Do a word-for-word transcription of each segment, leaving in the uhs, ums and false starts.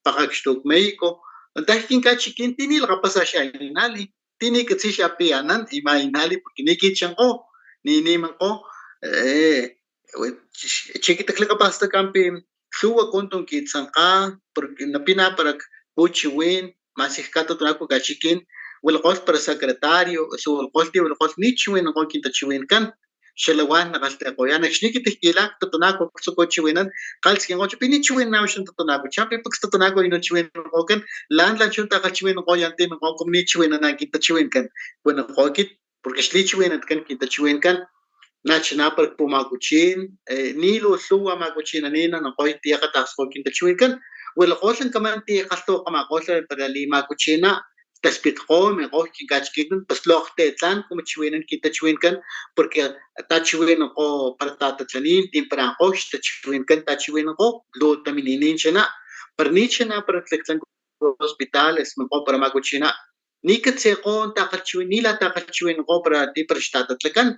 pakakxtuk México. Antá kinkachikin ti ni lakgapasa xa inali, ti ni katsi xa piyanan ima inali porque ni kichankgo, ni ni mankgo. Chi kit klakapastakan pi lhuwa kuntun kitsankga porque napina para kpuchiwin, masi jkatutunako kachikin wilakgolh para secretario, eso wilakgolh ti wilakgolh ni chiwinankgo kintachiwinkan. Xalawan nakgalhtekgoyan akxni kit jkila ktutunako ktsuku chiwinan, kgalhskinkgo chi pi ni chiwinanaw xan tutunako chan pi paks tutunako inu chiwinankgokan, lan lan chu takgalhchiwinankgoyan ti minkgo como ni chiwinanan kintachiwinkan. Wanankgo kit porque xlichiwinankan kintachiwinkan. Nachuna para kpumakuchin, ni lu lhuwa makuchinanina nankgoy ti akgataskgo kintachiwinkan. Wilakgolh an kaman ti kgalhtawakgamakgolh para limakuchina taspitkgo minkgo kinkachikinkan, pues lo akgtetlan como chiwinan kintachiwinkan porque tachiwinankgo para tatatlanin, timparankgo xtachiwinkan tachiwinankgo, lu tamininin chana. Para ni chana para tlaktlan hospitales minkgo para makuchina ni katsekgo takgalhchiwin, ni la takgalhchiwinkgo para ti para xtatatlakan.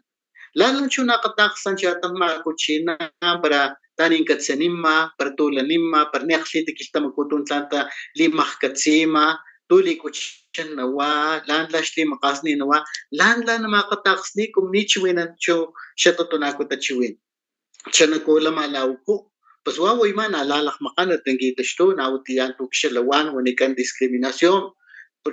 Lan lan chu na akgataksan chatan makuchina para tanin katsanima, para tu lanima, para ni akglhita kilhtamaku tun tlan talimakgkatsima, tu likuchan nawa, lan la xlimakgasni nawa, lan lan namakgataksni como ni chiwinan chu xatutunako tachiwin. Chanaku lama la uku, pues wa wayma na lalakgmakganat kitaxtu, na watiya tu kxalawan wanikan discriminación.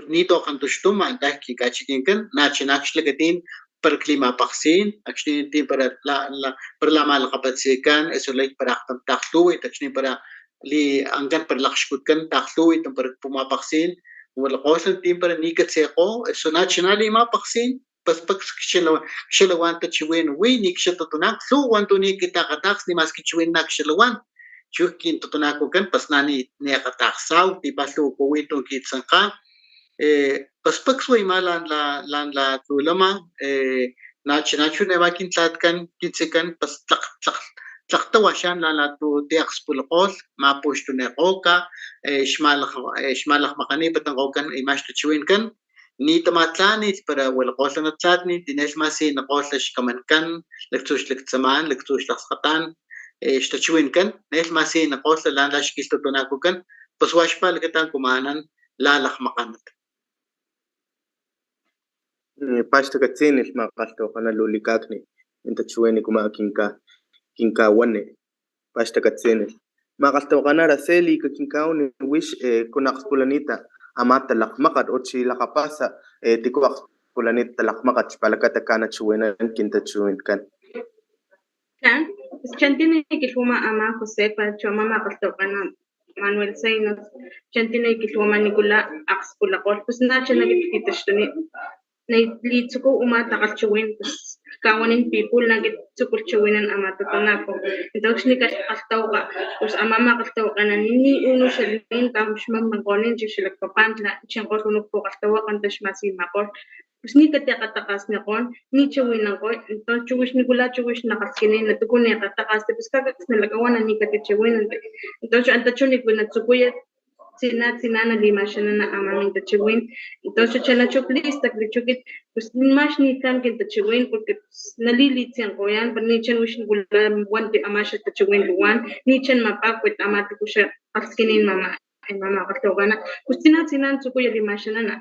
Nito kgantuxtuma antá kinkachikinkan, nachuna kxlakatin para klimapakgsin akxni ti para la la para lamalakgapatsikan, eso lay para akgtam takglhuwit akxni para li ankan para lakxkutkan takglhuwit para pumapakgsin, wilakgolh an ti para ni katsekgo, eso nachuna limapakgsin. Pues paks kxalawan tachiwin wi ni kxatutunako lhuwa tu ni kit akgataksni mas kichiwinana kxalawan. Chu kintutunakokan pues na ni akgataksaw tipa lhuwa kuwin tu kitsankga. Pues paks wayma lan la lan la tu lama. Nachuna chu ne ama kintlatkan kintsikan pues tlakg tlakg tlakgtawa xan lan la tu ti akgspulakgolh mapuxtunikgoka, xmalakg xmalakgmakganipatankgokan ima xtachiwinkan. Ni tamatlanilh para wilakgolh ana tlatni ti ne lhmasinikgolh xkamankan, laktsu xlaktsaman, laktsu xlakskgatan, xtachiwinkan ne lhmasinikgolh lan la xkilhtutunakokan. Pues wa xpalakata kumanan lalakgmakganat. Paxtakatsinilh makgalhtawakgana lu likakni kintachiwin nikuma kinka kinkawani. Paxtakatsinilh makgalhtawakgana Araceli, kakinkawani wix ku na akgspulanita ama talakgmakgat o chi lakgapasa tiku akgspulanita talakgmakgat xpalakata kanachiwinan kintachiwinkan. Kan chan tini kilhwama ama Josefa chu ama makgalhtawakgana Manuel Seinos, chan tini kilhwama nikula akgspulakgolh pues nachuna kit kitaxtuni. Nalitsuku uma takgalhchiwin pues kawanin pipul na kit tsukulh chiwinan ama tutunako. Entonces ni kalhkgalhtawakga pues ama makgalhtawakgana ni unu xalin tamuxmamankgonin chi xalakpapantla chinkgolh unu pukgalhtawakga taxmasimakgolh. Pues ni kati akgatakgasnikgon ni chiwinankgoy. Entonces chu wix nikula chu wix nakgalhskinin na tuku ni akgatakgasti pues kakaksni lakawana ni kati chiwinanti. Entonces anta chu nikula tsukuya tsina tsina nalimaxanana ama mintachiwin. Entonces chana chu klistakli chu kit pues max nitlan kintachiwin porque nalilitsinkgoyan pero ni chan wix nikula wanti ama xatachiwin luwan ni chan mapakwit ama tiku xa kgalhskinin mama. Ama makgalhtawakgana pues tsina tsina tsukuya limaxanana.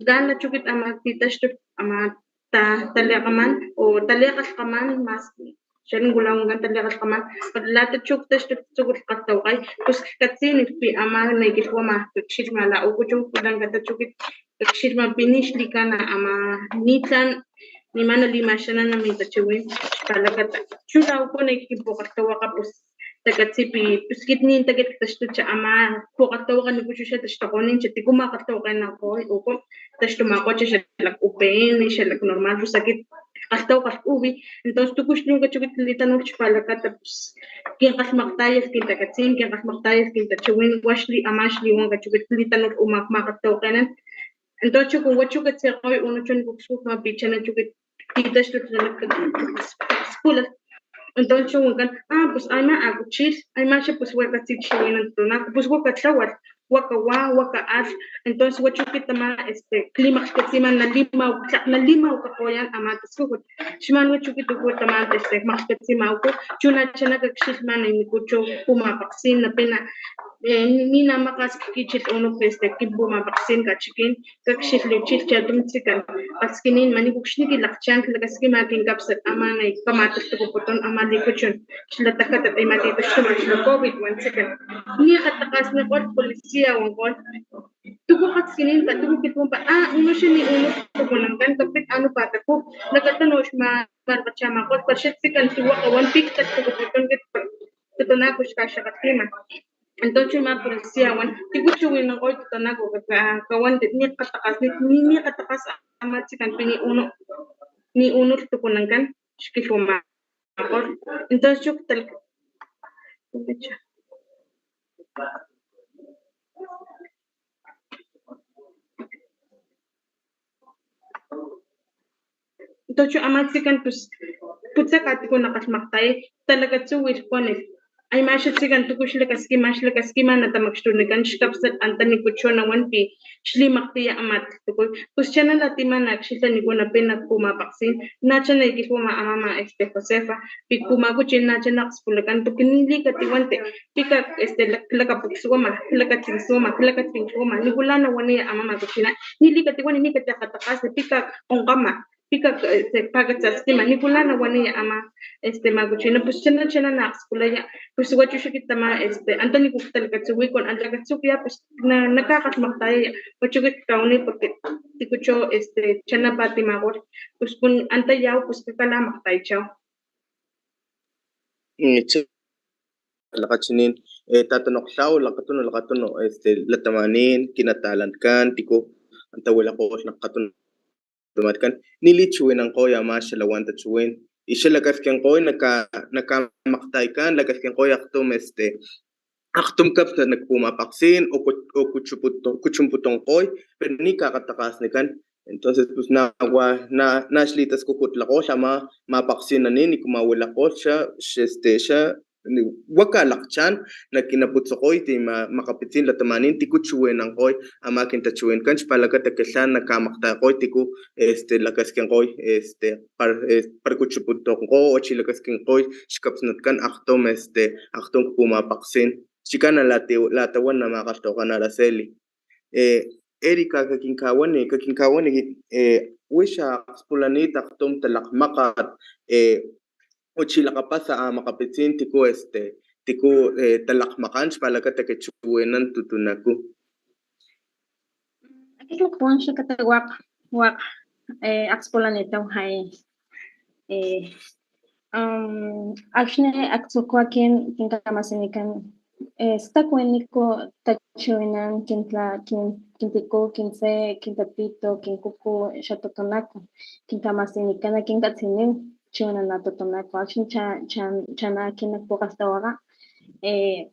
Tlan la chu kit ama titaxtulh ama ta talikgaman o talikgalhkgaman mas xa nikula wankan talikgalhkgaman. Pero lata chu ktaxtulh tsukulh kgalhtawakgay pues jkatsinilh pi ama na kilhwama kakxilhma la uku chu lankata chu kit kakxilhma pi ni xlikana ama nitlan nima nalimaxanana mintachiwin xpalakata chu la uku na kin pukgalhtawakga pues takatsi pi pues kit nin takit ktaxtucha ama pukgalhtawakga niku chu xa taxtukgonin xa tiku makgalhtawakgenankgoy uku taxtumakgocha xalak U P N xalak normal pues akit kgalhtawakgalh uwi. Entonces tuku xlunkga chu kit litanulh xpalakata pues kin kgalhmakgtayalh kin takatsin kin kgalhmakgtayalh kin tachiwin wa xli ama xliwanka chu kit litanulh uma kmakgalhtawakgenan. Entonces chu kun wa chu katsikgoy uno chu niku kskujma pi chana chu kit titaxtulh spulat. Entonces chu wankan ah pues ama akuchilh ama xa pues wa katsi chiwinan tutunako pues wa katlawalh wa kawa wa ka'alh. Entonces wa chu kit ama este klimakglhkatsima nalimaw tlakg nalimawkakgoyan ama taskujut. Xman wa chu kit uku tama este makglhkatsima uku chu nachana kakxilhma niniku chu pumapakgsin napina eh, ni, ni na makgas kichilh uno, este, kin pumapakgsin kachikin, kakxilhliwchilh chatum tsekan. Kaskinin manik ukxni kilakgchan, klakaskima kin kapsat ama na kamatalhtukuputun ama likuchun. Xla tajatat ima titaxtuma xla covid wan tsekan. Ni kgatakgasnikgolh policía wankgolh. Tuku kaskinin pa, tuku kilhwampa, ah, uno xa ni uno tukunankan, kapit ano pataku, lakatunu xma, markachamakgolh, pa xa tsekan tuwakga wan pik talhtukuputun kit pa, tutunaku xkaxakgatlima. Entonces, ama policía wan, tiku chiwinankgoy tutunaku, ka, ka, kawan, ni kgatakgas, ni, ni, ni kgatakgas ama tsekan pi ni uno, ni uno tukunankan, xkilhwama. Entonces, yo tal. Entonces, ama tsekan, pues, putsa katiku na kgalhmakgtayay, talakatsuwilh kuanilh. Ay, ma xa tsekan tuku xlakaskima, xlakaskima na tamakxtunikan xkapsat anta niku chu nawan pi xlimakgtiya ama tukuy. Pues chana latima na akxilha niku na pin nak pumapakgsin, nacha na kilhwama ama ma, este, Josefa, pi pumakuchin nacha na akspulakan, porque ni likatiwanti, pika, este, lak-, lakapukswama, lakatsinswama, lakatsinswama, nikula nawaniya ama makuchina, ni likatiwani, ni kati akgatakgasni, pika kgonkgama, pika, este, pakatsaskima, nikula nawaniya ama, este, makuchina, pues chana, chana na akspulaya, pues wa chu xa kit tama, este, anta niku ktalakatsuwikun, anta katsukiya, pues na, na kakgalhmakgtayaya, wa chu kit kawani, porque tiku chu, este, chana patimakgolh, pues kun anta yaw, pues kakalamakgtaychaw. Mm, chi-, lakachinin, eh, tatanokgtlaw, lakatunu, lakatunu, este, latamanin, kinatalankan, tiku, anta wilakgolh nak katunu, tamatkan, ni lichiwinankgoy ama xalawan tachiwin. I xa lakaskinkgoy naka, nakamakgtaykan, lakaskinkgoy aktum, este, aktum kapsat nak pumapakgsin, o ku-, o kuchuputu-, kuchumputunkgoy, pero ni kakgatakgasnikan. Entonces, pues, na wa, na, na xlitaskujut lakgolh ama mapakgsinanin, nikuma wilakgolh xa, x-, este, xa, ni, wa kalakgchan, na kinaputsukgoy ti ma, makgapitsin latamanin, tiku chiwinankgoy ama kintachiwinkan, xpalakata kilha na kamakgtaykgoy tiku, este, lakaskinkgoy, este, par, eh, par kuchuputunkgo, o chi lakaskinkgoy, xkapsnatkan aktum, este, aktum pumapakgsin. Xchikan na lati-, latawan na makgalhtawakgan Araceli. Eh, Erika, kakinkawani, kakinkawani, eh, wix a akspulanit aktum talakgmakgat, eh, o chi lakgapasa a makgapitsin tiku, este, tiku, eh, talakgmakgan xpalakata kachiwinan tutunaku. Akit lakpuwan xakata wakg, wakg, eh, akspulanitaw jay, eh, um, akxni aktsuku akin kinkamasinikan, eh, stakwi niku tachiwinan kintla-, kin-, kintiku, kintse, kintatito, kinkuku, xatotonaku, kinkamasinikan akin katsiniw chiwinana totonaku, akxni cha-, cha-, chana akin nak pukgalhtawakga, eh,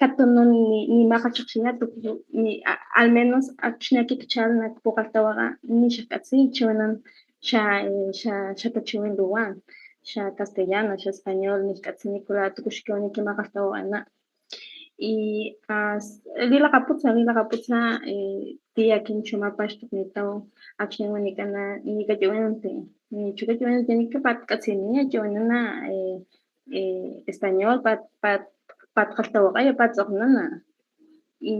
katunun ni, ni makgachakxina tuku, ni, a-, al menos akxni akit kchal nak pukgalhtawakga, ni xajkatsi chiwinan xa, eh, xa, xatachiwin luwan, xa castellano, xa español, ni jkatsi nikula tuku xkiwani kimakgalhtawakgena. Y, ah, s-, lilakgaputsa, lilakgaputsa, eh, ti akin chu mapaxtoknitaw akxni wanikana ni kachiwinanti, ni chu kachiwinanti, ni kapat katsiniya chiwinana, eh, eh, español, pat, pat, pat kgalhtawakgaya, pat tsokgnana. Y,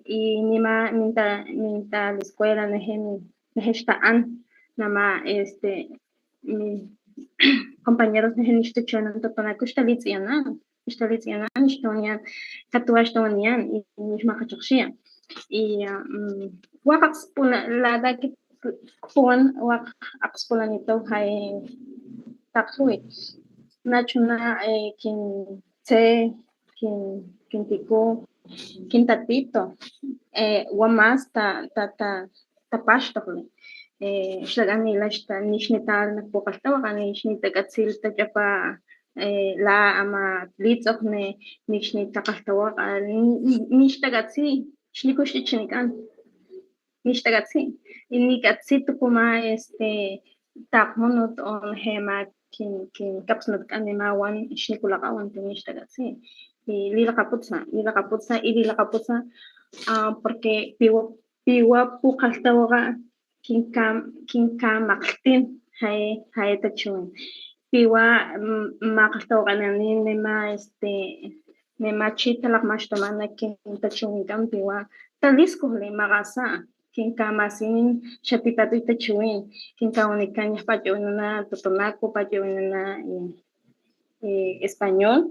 y nima minta, minta la escuela, naje, naje xta'an, nama, este, mi compañeros naje nixtachiwinan totonaku, xtalits'iyanan, xtalits'iyanan, xtawaniyan, katuwa xtawaniyan, y nix makgachakxiya. Y, ah, mm, wakg akspula-, lata kit puwan wakg akspulanitaw jay taklhuwi. Nachuna, eh, kin tse, kin, kin tiku, kin tatito, eh, wa mas ta, ta, ta, tapaxtokgli. Eh, xlakan nila xta, nix nita'al nak pukgalhtawakga, nix nitakatsil tachapa, eh, la ama litsokgni, nix nitakgalhtawakga, ni, ni, nix takatsi, xliku xchichinikan. Nix takatsi. Y ni katsi tukuma, este, takgmunut o jema kin, kin kapsnatkan nima wan xnikulakgawanti nix takatsi. Y lilakgaputsa, lilakgaputsa, y lilakgaputsa, ah, porque piwa, piwa pukgalhtawakga kin kam, kin kamakglhtin, jay, jay tachiwin. Piwa, mm, makgalhtawakgenanin nima, este, nema chi talakgmaxtumana kin tachiwinkan piwa taliskujli makgasa. Kin kamasinin xa ti tatiy tachiwin, kin kawanikan yaj pachiwinana totonaco, pachiwinana español,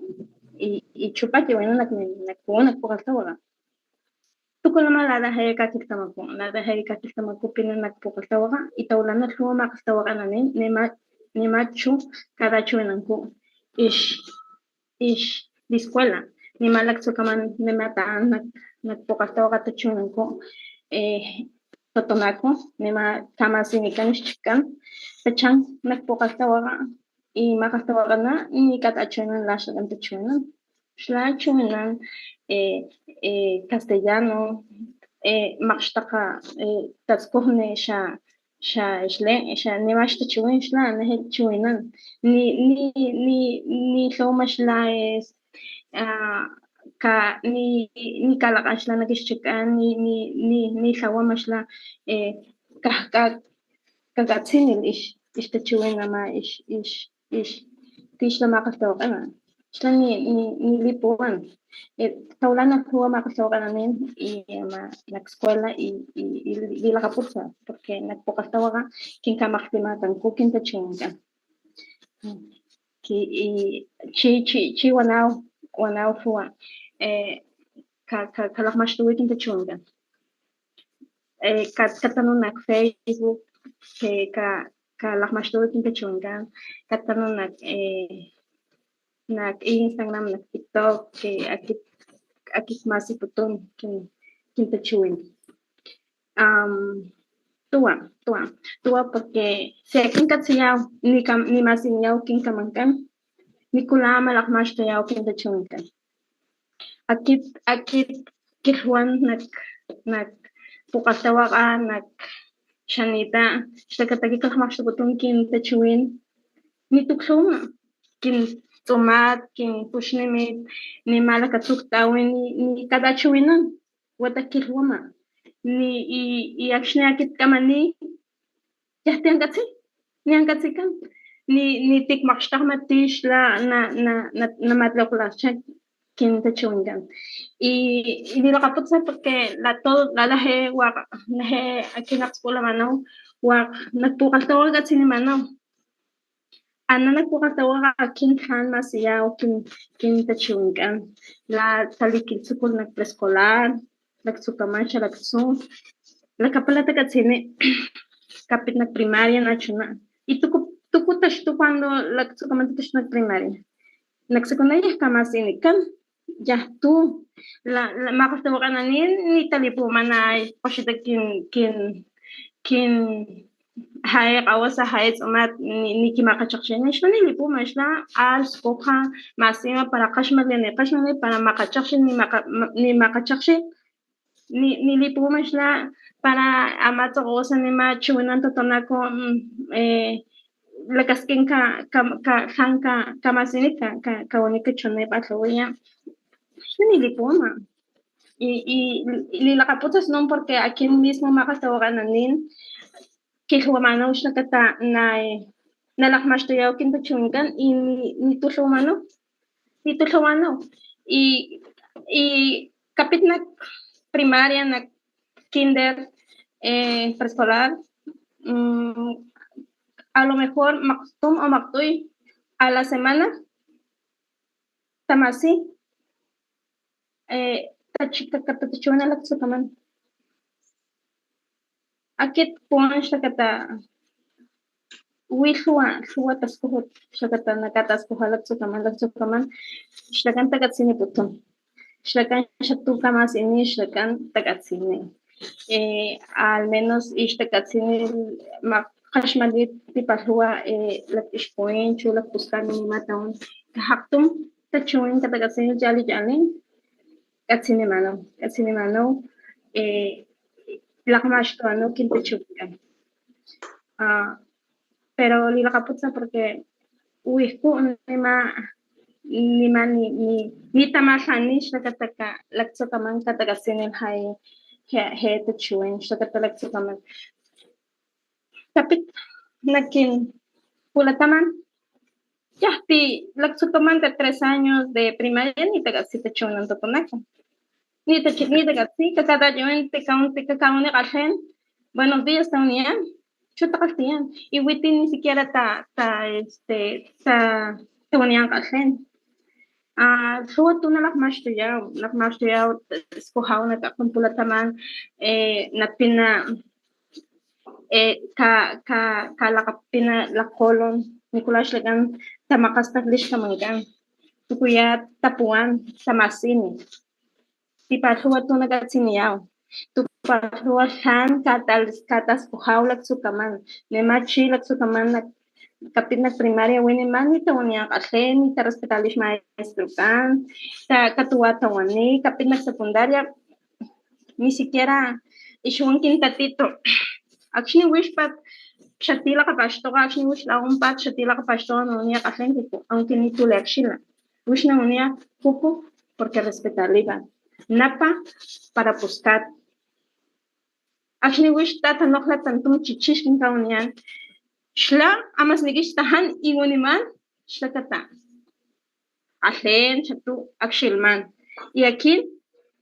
y chu pachiwinana nak pukalhtawakga. Tuku lama lata jae kakilhtamaku, lata jae kakilhtamaku pina nak pukalhtawakga, y tawlana lhuwa makgalhtawakgenanin, nema, nema chu katachiwinanku ix, ix liskuela, nema laktsukaman, nema taan nak, nak pukalhtawakga tachiwinanku, eh, totonaco, nema kamasinikan ix chikkan, tachan nak pukalhtawakga, y makgalhtawakgena ni katachiwinan la xlakan tachiwinan. Xla chiwinan, eh, eh, castellano, eh, makgxtakga, eh, tatskujni xa, xa, xle, xa nema xtachiwin xla, ne chiwinan. Ni, ni, ni, ni lhawama xla, eh, ah, ka, ni, ni kalakgan xla nak ix chikkan, ni, ni, ni, ni lhawama xla, eh, ka, ka, kakatsinil ix, ix tachiwin ama ix, ix, ix, ti xla makgalhtawakgena. Xla ni, ni, ni lipuwan. Eh, tawlana lhuwa makgalhtawakgenanin, y ama nak skuela, y, y, y lilakgaputsa, porque nak pukalhtawakga kin kamakgtimakanku kin tachiwinkan. Ki, y, chi, chi, chi wanaw, wanaw lhuwa. Eh, ka, ka, kalakgmaxtuwi kin tachiwinkan. Eh, ka, katanu nak Facebook, ke, ka, kalakgmaxtuwi kin tachiwinkan, katanu nak, eh, nak Instagram, nak TikTok, ke akit, akit masiputun kin, kin tachiwin. Am, tuwa, tuwa, tuwa, porque si akin katsiyaw, ni kam, ni masiniyaw kin kamankan, nikula malakgmaxtuyaw kin tachiwinkan. Akit, akit kilhwan nak, nak pukalhtawakga, nak xanita, xlakata akit kalakgmaxtuputun kin tachiwin, nitu klhuwama, kin tsumat, kin puxnimit, ni malakatsuk tawin, ni, ni katachiwinan, wata kilhwama. Ni, y, y akxni akit kamani, yaj ti an katsi, ni an katsikan, ni, ni tik makgxtakgma ti xla na, na, na, na matlawakglacha kin tachiwinkan. Y, y lilakgaputsa porque la todo, la, la je, wa, la je akin akgspulawamanaw, wa nak pukalhtawakga katsinimanaw. Ana nak pukalhtawakga akin tlan masiyaw kin, kin tachiwinkan. La talikiltsukul nak preescolar, laktsukaman xalaktsu. Lakapala takatsini kapit nak primaria nachuna. Y tuku, tuku taxtu cuando laktsukaman tataxtu nak primaria. Nak secundaria kamasinikan, yaj tu, la, la makgalhtawakgenanin ni talipuwama na kgoxita kin, kin, kin jae kgawasa, jae tsumat, ni, ni kimakgachakxini, xla ni lipuwama, xla alh, skuja, masima, para kgaxmali, ni kgaxmali, para makgachakxi, ni makga-, ni makgachakxi, ni, ni lipuwama xla para ama tsokgosa nima chiwinan totonaco, mm, eh, lakaskin ka, ka, ka, tlan ka, kamasini ka, ka, kawani kachunipalhawaya. Xla ni lipuwama. Y, y, y lilakgaputsa snun porque akin mismo makgalhtawakgenanin kilhwamanaw xlakata na, nalakgmaxtuyaw kin tachiwinkan y ni, nitu lhawamanaw. Nitu lhawamanaw. Y, y kapit nak primaria, nak kinder, eh, preescolar, mm, a lo mejor maktum o makt'uy a la semana tamasi, eh, tachi-, ka, ka, tachiwinana laktsukaman. Akit puwan xlakata wi lhuwa, lhuwa taskujut xlakata nakataskuja laktsukaman, laktsukaman, xlakan takatsiniputun. Xlakan xa tu kamasini, xlakan takatsini. Eh, al menos ix takatsini ma-, kgaxmalit tipa lhuwa, eh, lak ixkuwin chu lakpuskan nima tawin. Aktum tachiwin katakatsinil chali chali, katsinimanaw, katsinimanaw, eh, lakgmaxtuwanaw kin tachiwinkan. Ah, pero lilakgaputsa porque wijku nima, nima ni, ni, ni tamalhani xlakata ka laktsukaman katakatsinil jae, jae, jae tachiwin xlakata laktsukaman. Kapit nak kin pulataman Yaj ti laktsukaman ta tres años de primaria ni takatsi tachiwinan totonaco. Ni ta, ni takatsi, kakatachiwin, ti kaun, ti kakawani kgalhen, buenos días tawaniyan, chu takgalhtiyan. Y witi ni siquiera ta, ta, este, ta, tawaniyan kgalhen. Ah, lhuwa tu nalakgmaxtuyaw, nalakgmaxtuyaw, skujaw nak aktum pulataman, eh, napina, eh, ka, ka, kalakgapina lakgolon, nikula xlakan tamakgastakli xkamankan, tukuya tapuwan, tamasini. Tipalhuwa tu nakatsiniyaw, tupalhuwa tlan katal-, kataskujaw laktsukaman, nema chi laktsukaman nak, kapit nak primaria winiman ni tawaniyan kgalhen, ni tarespetarli xmaestrokan, ta, katuwa tawani, kapit nak secundaria, ni siquiera ixwan kin tatito. Akxni wix pat xatilakapaxtokga, akxni wix lawampat xatilakapaxtokga nawaniya kgalhen kuku, aunque nitu liakxila. Wix nawaniya kuku porque respetarlipat. Napa para puskat. Akxni wix tatanokgla tantum chichix kin kawaniyan, xla amasnikix tajan y waniman xlakata kgalhen, chatu, akxilman. Y akin,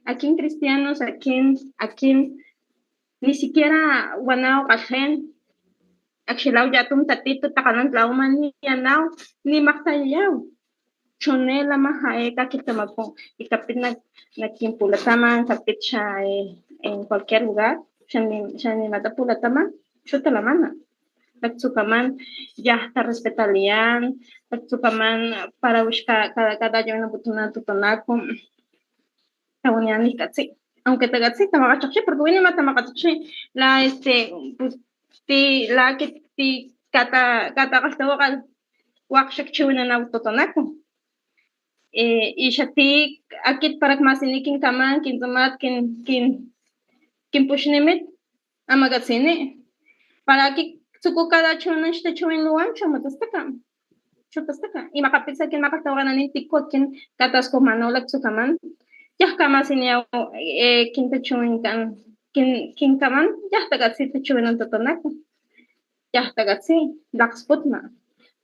akin cristianos, akin, akin ni siquiera wanaw kgalhen, akxilaw yatum tatito takganan tlawaman ni anaw, ni makgtayayaw. Chune lama jae kakilhtamaku, y kapit nak, nak kin pulataman, kapit xa, eh, en cualquier lugar, xa ni, xa nimata pulataman, chu talamana. Laktsukaman yaj tarespetarliyan, laktsukaman para wix ka, ka, katachiwinanputuna totonaco, tawaniyan ni katsi. Aunque takatsi, tamakgachakxi, porque winima tamakgachakxi, la, este, pues, ti, la akit ti kata, katakgalhtawakga, wak xakchiwinanaw totonaco. Eh, y xati akit para kmasini kin kaman, kin tsumat, kin, kin, kin puxnimit, ama katsini. Para akit tsuku katachiwinan xtachiwin luwan, chu ama tastaka. Chu tastaka. Y makgapitsa kin makgalhtawakgenanin tiku akin kataskujmanaw laktsukaman. Yaj kamasiniyaw, eh, kin tachiwinkan, kin, kin kaman, yaj takatsi tachiwinan totonaco. Yaj takatsi, lakgsputma.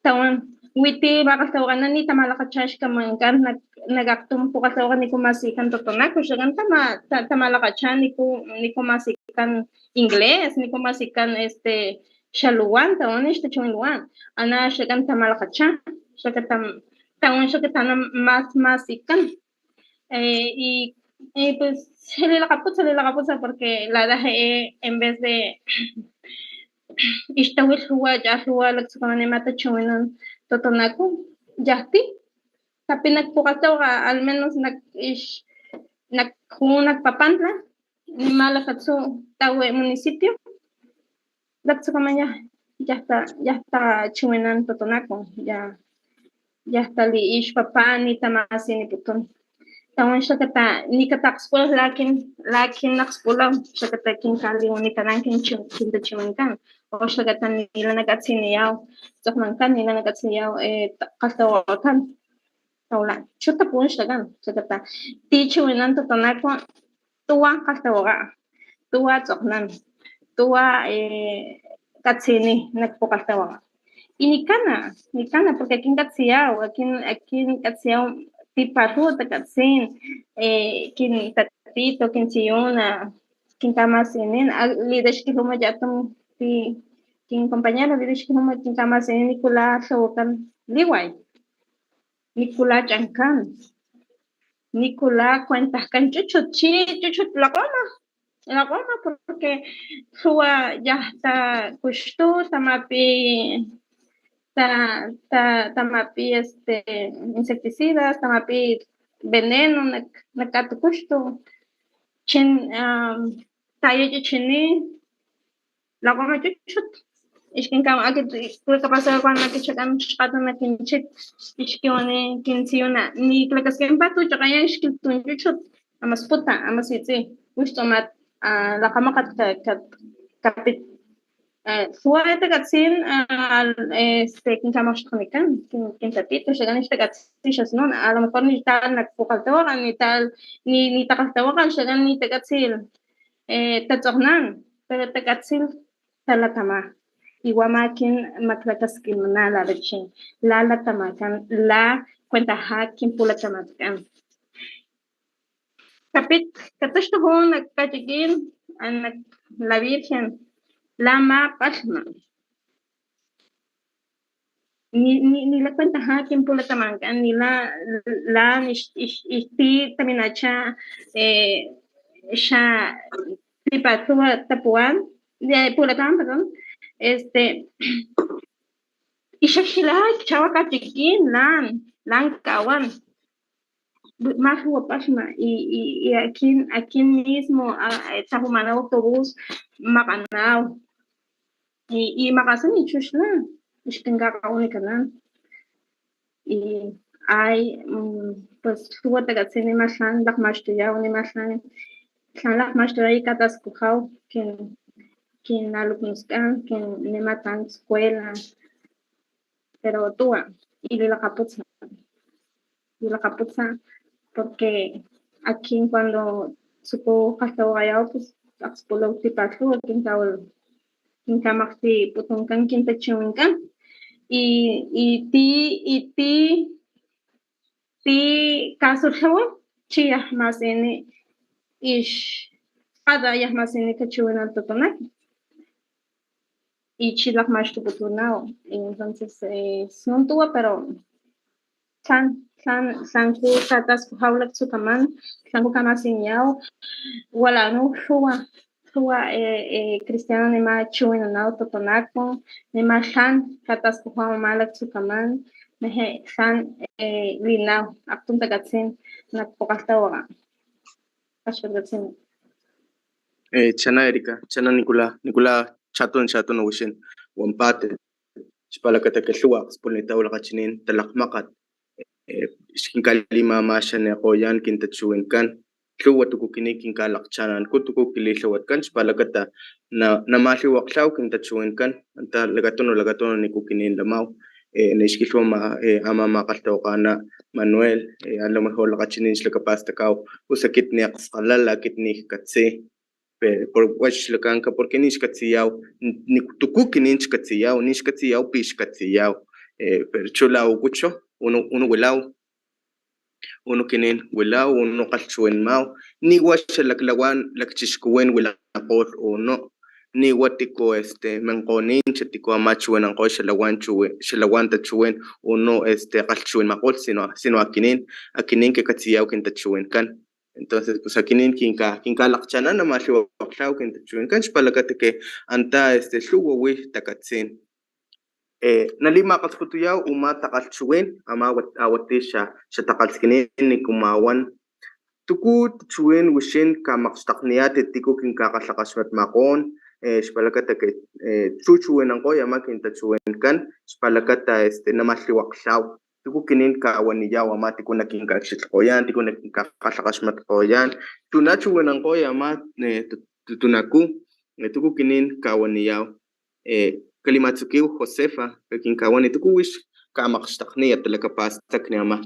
Tawan, witi makgalhtawakgenan ni tamalakgacha xkamankan nak, nak aktum pukgalhtawakga niku masikan totonaco, xlakan tama, ta, tamalakgacha niku, niku masikan inglés, niku masikan, este, xaluwan, tawan xtachiwin luwan. Ana xlakan tamalakgacha, xlakata, tawan xlakata ana mas, masikan. Eh, y, y pues, se lilakgaputsa, lilakgaputsa, porque la dejé en vez de ixtawil lhuwa, ya lhuwa laktsukaman ama tachiwinan totonaco, yajti. Kapit nak pukgalhtawakga, al menos nak, ix, nak, jun nak Papantla, ni malakatsu tawi municipio. Laktsukaman yaj, yaj ta, yaj tachiwinan totonaco, yaj, yaj tali ixpapan ni tamasiniputun. Tawan xlakata, ni katakspulaj lakin, lakin nakspulaw, xlakata kin kaliwanikanan kin chi-, kin tachiwinkan. O xlakata nila nakatsiniyaw, tsoknankan nila nakatsiniyaw, eh, kgalhtawakgakan. Tawla, chu tapuwan xlakan, xlakata. Ti chiwinan totonaco, tuwa kgalhtawakga, tuwa tsokgnan, tuwa, eh, katsini nak pukgalhtawakga. Y nikana, nikana, porque akin katsiyaw, akin, akin katsiyaw tipalhuwa takatsin, eh, kin tatito, kin tsiyuna, kin kamasinin, a, litaxkilhuma yatum ti, kin compañero, litaxkilhuma kin kamasinin nikula tlawakan liway. Nikula chankan, nikula cuentakan chuchut, chi chuchut lakgoma, lakgoma, porque lhuwa yaj takuxtu, tamapi, ta, ta, tamapi, este, insecticidas, tamapi veneno nak, nak katukuxtu, chin, am, taya chichini, lakgoma chuchut. Ixkin kama akit, kula kapasa kwan akit xakan xkgata nak kin chik, ixkiwani kin tsiyuna, ni klakaskimpat tu chakaya ixkilhtun chuchut, ama sputa, ama sitsi, wix tsomat, ah, lakgamakgat ka, ka, kapit, eh, lhuwa e takatsin, ah, este, kin kamakxtokgnikan, kin, kin tatito, xakan ixtakatsin xasnun, a lo mejor ni tal nak pukgalhtawakga, ni tal, ni, ni takgalhtawakga, xakan ni takatsil, eh, tatsokgnan, pero takatsil talatama. Y wa ama akin maklakaskilmana la rachin, la latamakan, la cuentaja kin pulatamatkan. Kapit, kataxtuju nak kachikin, a, nak la Virgen, la ama palhma. Ni, ni, ni la cuentaja kin pulatamankan, ni la, la, nix, ix, ix, ti taminacha, eh, xa, tipathuwa tapuwan, eh, pulataman, perdón, este, ixakxila chawa kachikin, lan, lan kawan. Malhuwa palhma, y, y, y akin, akin mismo, a, a, tlajuman autobús, makganaw. Y, y makgasan i chuxla, ixkinkakgawanikanan. Y ay, mm, pues, lhuwa takatsin nima tlan lakgmaxtuyaw, nima tlan, tlan lakgmaxtuyaw i kataskujaw, kin, kin naluknuskan, kin nima tlan skuela, pero tuwa, y lilakgaputsa, lilakgaputsa, porque akin cuando tsuku kalhtawakayaw, pues, akspulaw tipalhuwa, kin kawal, kin kamaktiputunkan, kin tachiwinkan. Y, y ti, y ti, ti kasulhawa, chi yaj masini, ix, kada yaj masini kachiwinal totonak. Y chi lakgmaxtuputunaw. Entonces, eh, snun tuwa, pero tlan, tlan, tlan ku kataskujaw laktsukaman, tlan ku kamasiniyaw, wala nu lhuwa, lhuwa, eh, eh, cristiano nima chiwinanaw totonako, nima tlan kataskujaw ama laktsukaman, meje tlan, eh, linaw, aktum takatsin nak pukgalhtawakga. Kaxkatkatsini. Eh, chana Erika, chana Nicolás, Nicolás, chatun, chatun wixin, wan pati, xpalakata ke lhuwa akspulnitaw lakgachinin talakgmakgat, eh, xkinkalimamaxanikgoyan kin tachiwinkan, lhuwa tuku kinin kinkalakgchananku tuku kililhawatkan, xpalakata na, namalhiwaklhaw kin tachiwinkan, anta lakatunu, lakatunu niku kinin lamaw, eh, nixkilhwama, eh, ama makgalhtawakana Manuel, eh, a lo mejor lakgachinin xlakapastakaw, pus akit ni akskgalala, akit ni jkatsi, pe-, por, wa xlakanka, porque ni xkatsiyaw, ni, ni tuku kinin xkatsiyaw, ni xkatsiyaw pi xkatsiyaw, eh, pero chu la ukuchu, unu, unu wilaw, unu kinin wilaw, unu kgalhchiwinmaw, ni wa xalaklawan lakchixkuwin wilakgolh unu, ni wa tiku, este, minkgonin, xa tiku ama chiwinankgoy xalawan chiwi-, xalawan tachiwin unu, este, kgalhchiwinmakgolh, sino, sino akinin, akinin ke katsiyaw kin tachiwinkan. Entonces, pues, akinin kinka-, kinkalakgchanan namalhiwaklhaw kin tachiwinkan, xpalakata ke anta, este, lhuwa wi takatsin. Eh, nalimakgalhsputuyaw uma takgalhchiwin, ama awat-, awati xa, xa takgalhskinin nikumawan. Tuku tachiwin wixin kamakxtakniyatit tiku kinkakgalhakaxmatmakgon, eh, xpalakata ke, eh, chu chiwinankgoy ama kin tachiwinkan, xpalakata, este, namalhiwaklhaw. Tuku kinin kawaniyaw ama tiku nakinkakxilhkgoyan, tiku nakinkakgalhakaxmatkgoyan. Chuna chiwinankgoy ama, eh, tu-, tutunaku, eh, tuku kinin kawaniyaw. Eh, kalimatsukiw Josefa, kakinkawani tuku wix kamakxtakniya talakapastakni ama.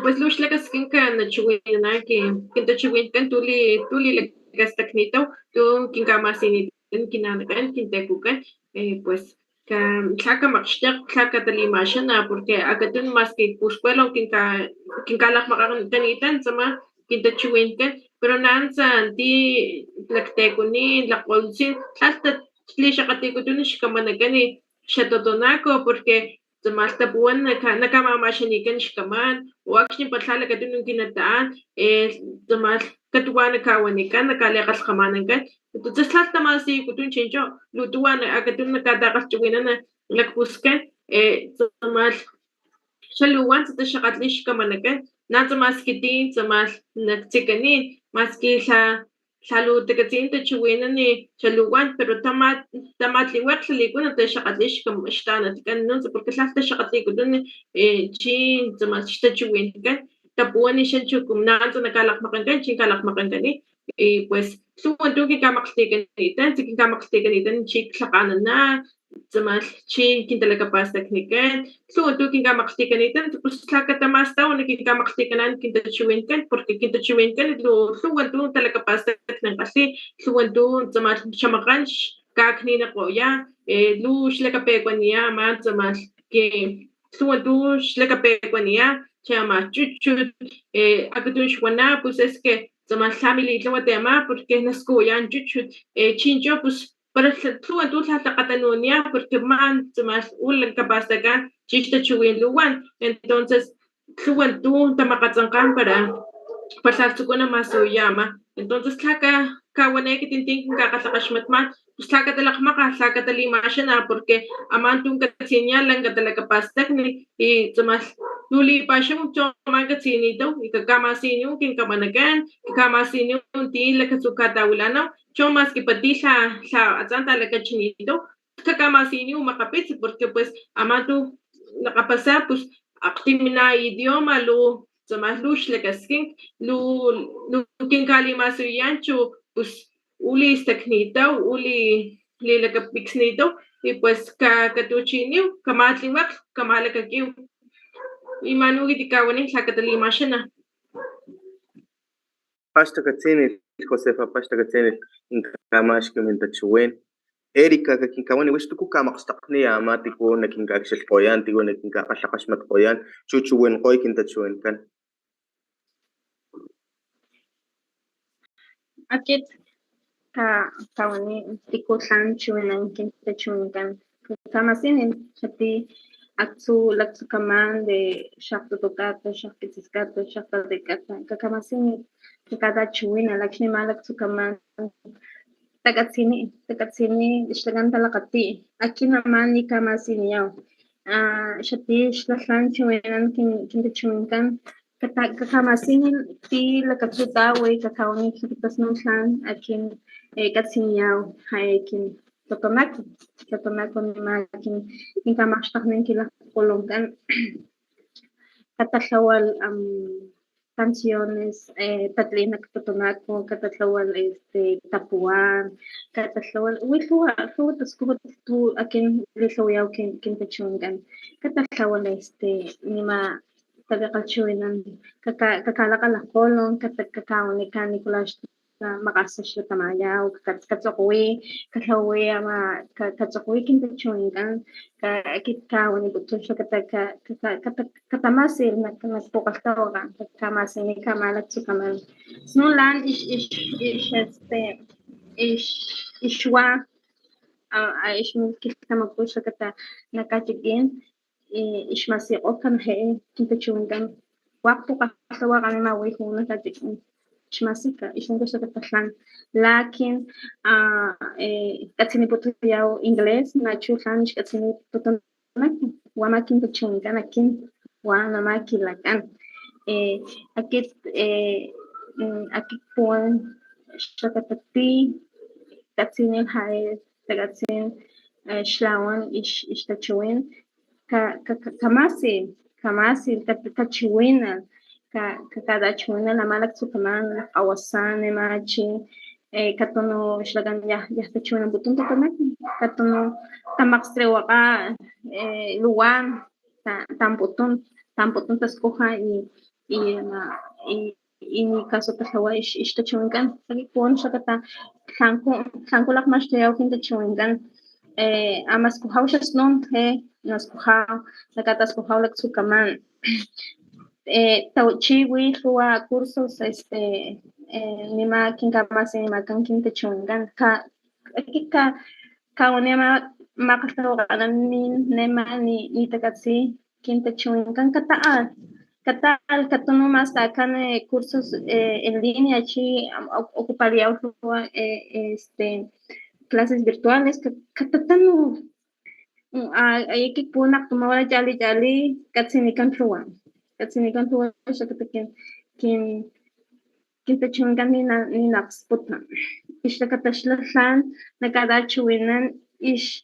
Pues lux lakaskinka nachiwinana ki-, kintachiwinkan tu li-, tu lilakastaknitaw, tu kinkamasinit kinanakan, kintakukan, eh, pues, ka, lha kamakxtekg, lha katalimaxana, porque akatun maski puskelo kinka-, kinkalakgmakgankanitan tsama kintachiwinkan, pero nanuntsa ti laktekuni, lakgolutsin, lha ta-, lixakgatikutun xkamanakan xa Totonaco, porque tsamalh tapuwan naka-, nakamamaxanikan xkaman, o akxni palha lakatunu kinata'an, eh, tsamalh katuwa nakawanikan, nakalikgalhkgamanankan. Entonces, lhalh tamasikutun chincho, lutuwa na-, akatun nakatakgalhchiwinana lakpuskan, eh, tsamalh xaluwan tsa taxakgatli xkamanakan, na tsama skitin, tsamalh nak tsikanin, maski lha-, lhalu takatsin tachiwinani xaluwan, pero tama-, tamatliwekg lhalikuna taxakgatli xkam-, xtanatkan nuntsa, porque lhalh taxakgatlikutun, eh, chin tsamalh xtachiwinkan, tapuwani xan chu kum nanuntsa nakalakgmakgankan, chin kalakgmakgankani, y pues, lhuwa tu kinkamakglhtikanitan, tsi kinkamakglhtikanitan chi klhakganana, tsamalh chi kintalakapastaknikan, lhuwa tu kinkamakglhtikanitan, pus lha katamastaw na kinkamakglhtikanan kintachiwinkan, porque kintachiwinkan lu lhuwa tu talakapastakni kgalhi, lhuwa tu tsamalh xamakgan xkakninikoya, e, lu xlakapekuaniya ama tsamalh ki lhuwa tu xlakapekuaniya chi ama chuchut, e, akatun xwana, pues es que tsamalh lha militlawa ti ama, porque naskuwayan chuchut, e, chincho, pues para lhuwa tu lha lhakgatanuniya, porque man tsamalh u lankapastakan chi xtachiwin luwan. Entonces lhuwa tu tamakgatsankgan para, para lha tsuku namasuyama. Entonces lha ka, kawani akitin tin kinkakgalhakgaxmatman, pues lha katalakgmakga, lha katalimaxana, porque aman tu katsiniya lanka talakapastakni, y tsamalh lu lipaxaw chu ama katsinitaw, y kakamasiniw kinkamanakan, kakamasiniw ti lakatsu katawilanaw, chu maski pati lha, lha atsan talakachinitaw, kakamasiniw makgapits, porque pues ama tu lakgapasa, pues akgtimina idioma lu tsamalh lu xlakaskink, lu, lu kinkalimasuyan chu, pues u listaknitaw, u li, lilakapiksnitaw, y pues ka, katuchiniw, kamatliwakg, kamalakakiw. Y manu kiti kawani lha katalimaxana. Paxtakatsinit, Josefa, paxtakatsinit, kinkamaxki mintachiwin. Erika, kakinkawani wix tuku kamakgstakgniya ama tiku nakinkakxilhkoyan, tiku nakinkakgalhakgaxmatkgoyan, chu chiwinkgoy kintachiwinkan. Akit ka, kawani tiku tlan chiwinan kintachiwinkan. Kamasinit, xati aktsu laktsu kaman de xaktutu kata, xakkitsis kata, xaktate kata, kakamasinit, kakatachiwinal akxni ma laktsu kaman takatsini, takatsini xlakan talakgati. Akin ama ni kamasiniyaw. A, xati xla tlan chiwinan kin, kintachiwinkan, kata, kakamasinit ti lakatsu tawi, kakawani kitasnun tlan akin, e, katsiniyaw, jay kin Totonaco, Totonaco nima kin, kin kamakxtaknin kilakgolonkan. Katalhawal, am, canciones, e, tatlin nak Totonaco, katalhawal, este, tapuwan, katalhawal, wi lhuwa, lhuwa taskujut tu akin lilhawayaw kin, kintachiwinkan. Katalhawal, este, nima talikgalhchiwinan, kaka, kakalakgalakgolon, kata, kakawanikan nikula xla makgasa xlatamayaw, ka, katsokgwi, kalhawawi ama, ka, katsokgwi kintachiwinkan, ka, akit kawaniputun xlakata ka, ka, ka, kata, katamasil nak, nak pukgalhtawakgan, kamasini kama laktsu kaman. Snun lan ix, ix, ix, este, ix, ix wa, a, a ix milkilhtamaku xlakata nak kachikin, e, ix masikgo kana ja'e kintachiwinkan. Wak pukgalhtawakgan ama wi juna kachikin. Ix masika, ix lanka xlakata tlan. Lakin, a, e, katsiniputuyaw inglés, nachu tlan ix katsiniputunak, wa ama kintachiwinkan akin, wa nama kilakan. E, akit, e, mm, akit puwan xlakata ti, katsinil ja'e, takatsin, e, xlawan ix, ix tachiwin, ka, ka, ka, kamasil, kamasil, ka, kachiwinal, ka, ka, katachiwinal ama laktsu kaman, kgawasan, nema chi, e, katunu xlakan ya, ya tachiwinanputun tatanak, katunu tamakgstrekgokga, e, luwan, ta, tamputun, tamputun taskuja y, y, ama, y, y ni kaso talhawa ix, ix tachiwinkan. Akit puwan xlakata tlanku, tlanku lakgmaxtuyaw kintachiwinkan. E, ama skujaw xasnun, e, naskujaw, lakata skujaw laktsu kaman. E, taw, chi wi lhuwa cursos, este, e, nima kinkamasinimakan kintachiwinkan. Ka, akit ka, kawani ama makgalhtawakganan ni, nema ni, ni takatsi kintachiwinkan kata'al, kata'al katunu mastakan, e, cursos, e, en línea chi, am, oc-, ocupariyaw lhuwa, e, este, clases virtuales, ka, katatanu. Mm, a, a, akit puwan akgtuma hora chali, chali, katsinikan lhuwa. Katsinikan lhuwa xlakata kin, kin, kintachiwinkan nina, nina akgsputa. Ix xlakata xla tlan na katachiwinan ix,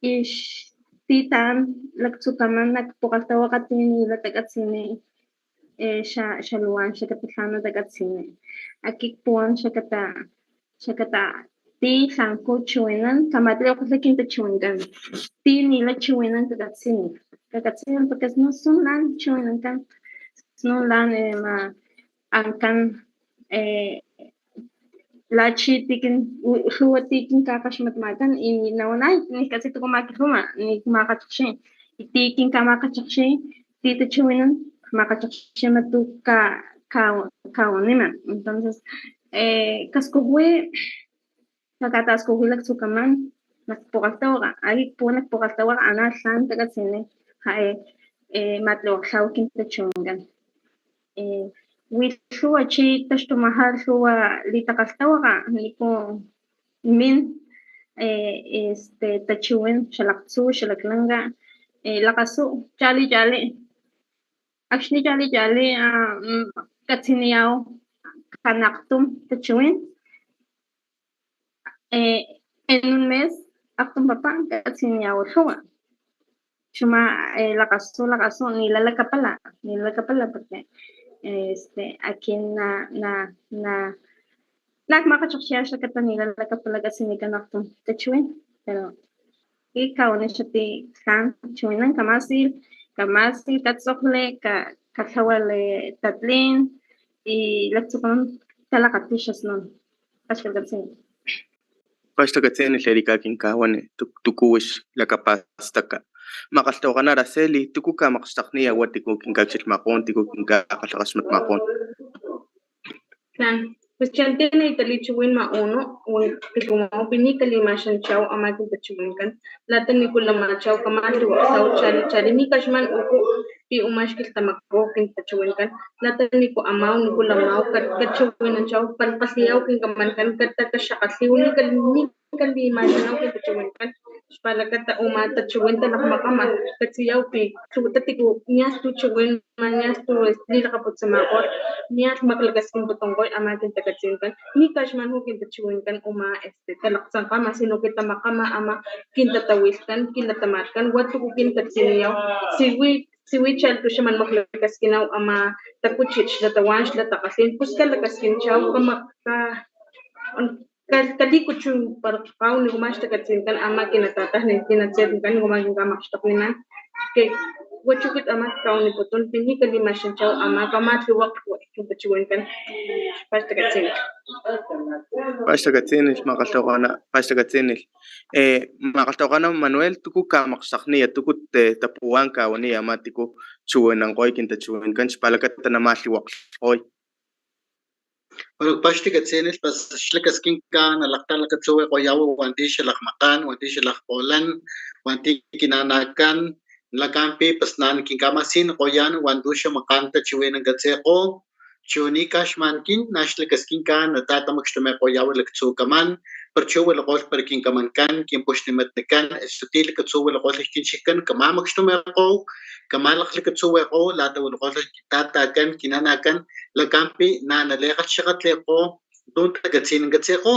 ix titan laktsu kaman nak pukgalhtawakgatin nila takatsini, e, xa, xa luwan xlakata tlan na takatsini. Akit puwan xlakata, xlakata tlan ku chiwinan, kamatliwakgalha kintachiwinkan. Ti nila chiwinan kakatsinilh. Kakatsinilh, porque snun, snun lan chiwinankan, snun lan, eh, ma, ankan, eh, la chi tikin, u-, lhuwa tikin kakaxmatmakan, y nawanay, nikatsi tuku ma kilhuma, ni makgachakxi. Y tikin kamakgachakxi, ti tachiwinan, makgachakxi ma tu ka, ka, kawanima. Entonces, eh, kaskujwi, kakataskujwi laktsukaman, nak pukgalhtawakga, ay pu-, nak pukgalhtawakga, ana tlan kakatsini, ja'e, eh, matliwakglhaw kintachiwinkan. Eh, wi lhuwa chi taxtumaja lhuwa litakgalhtawakga, niku min, eh, este, tachiwin, xalaktsu, xalaklanka, eh, lakasu, chali, chali. Akxni chali, chali, ah, mm, katsiniyaw kan aktum tachiwin. Eh, en un mes, aktum papa, katsiniyaw lhuwa. Chuma, eh, lakasu, lakasu, nila lakapala, nila lakapala, porque, este, akin na, na, na, nak makgachakxya xlakata nila lakapala katsinikan aktum tachiwin, pero, y kawani xa ti tlan chiwinan kamasil, kamasil, katsokli, ka, kalhawali tatlin, y laktsukaman talakgati xa snun. Paxtakatsinilh. Paxtakatsinilh Erika, kin kawani, tu-, tuku wix lakapastaka. Makgalhtawakgan Araceli, tuku kamakxtakniya wa tiku kin kakchilhmakgon, tiku kin kakgalhakgaxmatmakgon. Tlan, pues chan ti nitalichiwin ma uno, wi kilhumaw pini kalimaxanchaw ama kintachiwinkan, lata niku lamachaw kamatliwakglhaw chali, chali, ni kaxman uku, ti uma xkilhtamaku kintachiwinkan, lata niku amaw, niku lamaw, kat-, kachiwinanchaw, palkgalhiyaw kinkamankan, kat-, kat-, kaxakgatliw, ni kal-, ni kalimaxanaw kintachiwinkan, xpalakata uma tachiwin talakgmakgama, katsiyaw pi, lhuwa tatiku, nialh tu chiwin, ma nialh tu, es, lilakgaputsamakgolh, nialh maklakaskinputunkgoy ama kintakatsinkan, ni kaxman u kintachiwinkan uma, es, talakgtsankgama, sino que tamakgama ama kintatawilhkan, kilatamatkan, wa tuku kinkatsiniyaw, siwi, siwi chali tu xa man maklakaskinaw ama takuchit xlatawan, xlatakgalhin, pus kalakaskinchaw, kama-, ka-, ka-, kalikuchuparakgaw nikuma xtakatsinkan ama kinatatajnin, kinatsetnikan, nikuma kinkamakxtakninan, que wa chu kit ama kawaniputuy, pini kalimaxanchaw ama kamatliwakglhaw kintachiwinkan. Paxtakatsinilh. Paxtakatsinilh, makgalhtawakgana, paxtakatsinilh. Eh, makgalhtawakgana Manuel, tuku kamakxtakniya, tuku te-, tapuwan kawaniya ama tiku chiwinankgoy kintachiwinkan, xpalakata namatliwakglhkgoy. Bueno, paxtakatsinilh, pues xlakaskinka nalakgtalakatsuwikgoyaw wanti xalakgmakgan, wanti xalakgkgolan, wanti kinanakan, lakampi, pues na kinkamasikgoyan wantu xamakgan tachiwinankan katsikgo, Chu ni kaxmankin, nax lakaskinka natatamkxtumikgoyaw laktsukaman, para chu wilakgolh para kinkamankan, kinpuxnimatnikan, eso ti lakatsu wilakgolh kin chikkan kamamakxtumikgow, kamalakglakatsuwikgow, lata wilakgolh kin tatakan, kin nanakan, lakampi na nalikgatchikgatlikgo tun takatsinankan katsikgo,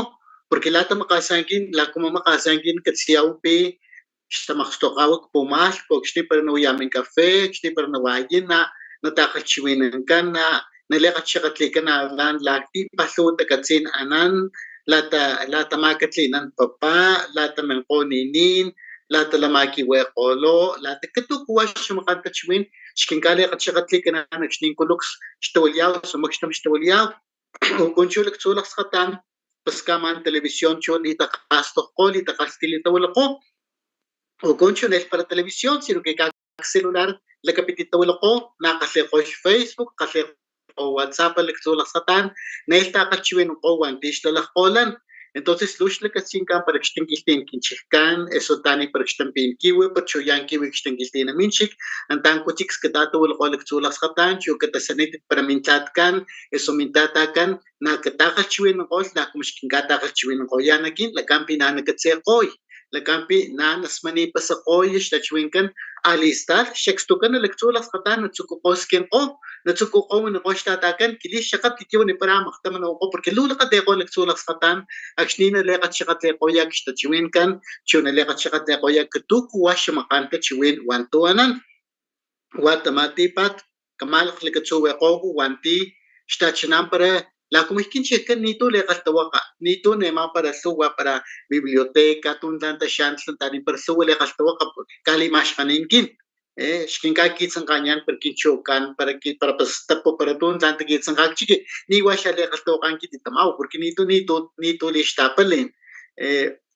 porque lata makgasankin, lakuma makgasankin katsiyaw pi xtamakgstokgaw kpumalhku, akxni para nawaya min café, akxni para nawayana, natakgalhchiwinankan, na, nalikgatchikgatlikan, na lan laktipalhuw takatsin anan, lata, lata makatlinan papa, lata minkgo ninin, lata lama kiwikgolo, lata katukuwa xamakgan tachiwin, xkinkalikgatchikgatlikanan akxni kuluks xtawaliyaw, o makxtum xtawaliyaw. Ukun chu laktsu lakskgatan, pues kaman televisión chu litakgastokgo, litakgalhtilitawilakgo. Ukun chu nilh para televisión, sino que kak celular lakapitit tawilakgo, na kgalhikgo xFacebook, kgalhikgo WhatsApp laktsu lakskgatan, nilh takgalhchiwininkgo wanti xtalakgkgolan. Entonces, lux lakaskinkan para kxtankilhtin kin chikkan, eso tani para kxtampin kiwi, para chu yan kiwi kxtankilhtin min chik, antan kutsiks katatawilakgo laktsu lakskgatan, chu katasanitit para min tlatkan, eso min tatakan, na katakgalhchiwininkgolh, na como xkinkatakgalhchiwininkgoyan akin, lakampi na nakatsikgoy, lakampi na nasmanipasakgoy xtachiwinkan, alistar, xakstukan laktsu lakskgatan, natsukukgo skinkgo, natsukukgo waninkgo xtatakan, kili xakgat kiki wanipara makgtama nawankgo, porque luw lakatikgo laktsu lakskgatan, akxni nalikgatchikgatlikgoya kxtachiwinkan, chu nalikgatchikgatlikgoya katukuwa xamakgan tachiwin wantu anan. Wa tamatipat, kamalakglakatsuwikgo wanti xtachinan para Lakumu kin chikkan nitu lekgalhtawakga, nitu nema para lhuwa para biblioteca tun tlan taxan tlan tanin para lhuwa lekgalhtawakga kalimaxkanin kin. Xkin kakitsankganiyan para kin chokan, para ki para pastapu, para tun tlan takitsanka kchiki, niwa xa lekgalhtawakgan kititamaw porque nitu nitu nitu lixtapalin.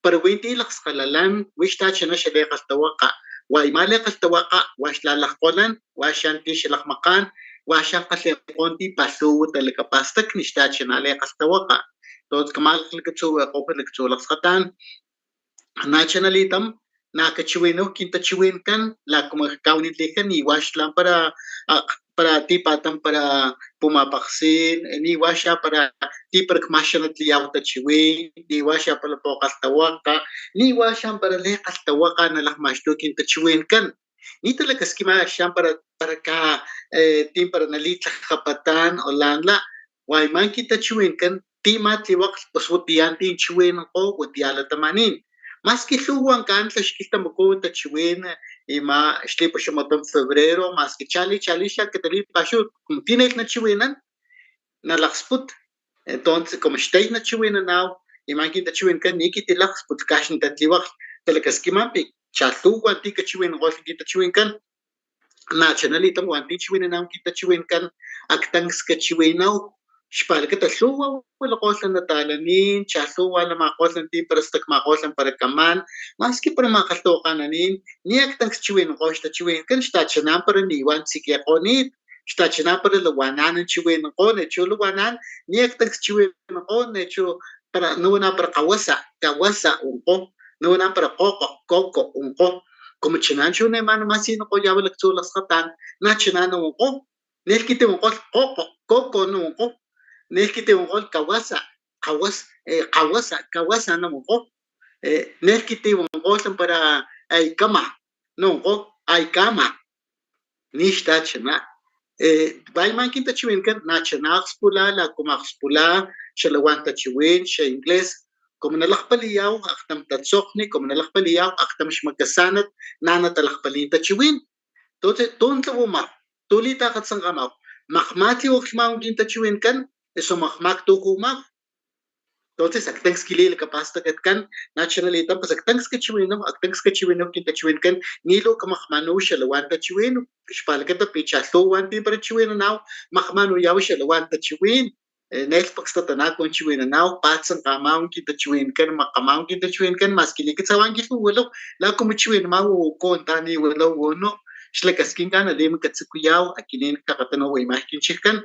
Para winti lakskgalalan wix tachana xa lekgalhtawakga, wa ima lekgalhtawakga wa xla lakgolan, wa xan ti xalakgmakgan, wa xan kgalhikgon ti palhuwa talakapastakni xtachana lekgalhtawakga. Entonces kamalakatsuwikgo kalaktsu lakskgatan. Nachana litam na kachiwinaw kin tachiwinkan, lakumu kawinitlikan niwa xla para para tipatan para pumapakgsin, niwa xa para ti para kmaxanatliyaw tachiwin, niwa xa para pokgalhtawakga, niwa xa para lekgalhtawakga nalakmaxtu kin tachiwinkan. Nitalakaskima xa para para ka tin para nalitlakgapatan o lanla. Wa ima kin tachiwinkan ti ma tliwakl, pues watiya tin chiwinkgo, watiya latamanin. Maski lhuwa wankan tlaxkilhtamaku tachiwin, ima xlipaxamatam febrero, maski chali chali xa katalipaxaw, como tinilh nachiwinan nalakgsput. Entonces como xtay nachiwinanaw, ima kin tachiwinkan ni kiti lakgsput kaxni tatliwakl. Talakaskiman pi chalhuwa ti kachiwinkgolh kin tachiwinkan. Nachana litam wanti chiwinanaw kin tachiwinkan, aktanks kachiwinaw. Xpalakata lhuwa wilakgolh natalanin, chalhuwa lamakgolh tin para stakmakgolh para kaman, maski para makgalhtawakgananin, ni aktanks chiwinkgo xtachiwinkan, xtachanan para niwan tsikikgonit, xtachanan para lawanan chiwinkgo, nechu lawanan ni aktanks chiwinkgo, nechu para nawana para kgawasa, kawasa unkgo, nawana para kgokgo, koko unkgo. Como chanan chu nema namasinikgoyaw laktsu lakskgatan, nachana nawankgo. Nilh kiti wankgolh kgokgo, koko nawankgo. Nilh kiti wankgolh kawasa, kawas kawasa, kawasa nawankgo. Nilh kiti wankgolh para ay kama nawankgo, ay kama. Nixtachana. Wa ima kin tachiwinkan nachana akgspula, lakumu akgspula xalawan tachiwin xa inglés. Como nalakgpaliyaw akgtam tatsokgni, como nalakgpaliyaw akgtam xmakasanat, na natalakgpalin tachiwin. Entonces tun tlawamaw, tu litakgatsankgamaw, makgmat tliwaklhmaw kin tachiwinkan, eso makgmat tukumaw. Entonces aktanks kililakapastakatkan, nachana litam pues aktanks kachiwinaw, aktanks kachiwinaw kin tachiwinkan, ni lu kamakgmanaw xalawan tachiwin. Xpalakata pi chalhuwa wanti para chiwinanaw, makgmanayaw xalawan tachiwin. Nilh pakstatanakun chiwinanaw, patsankgamaw kin tachiwinkan, makgamaw kin tachiwinkan, maski likatsawan kilhuwalaw, lakumu chiwinamaw uku antaniwalaw unu. Xlakaskinka nalimakatsakuyaw, akinin kakgatanaw wa ima kin chikkan.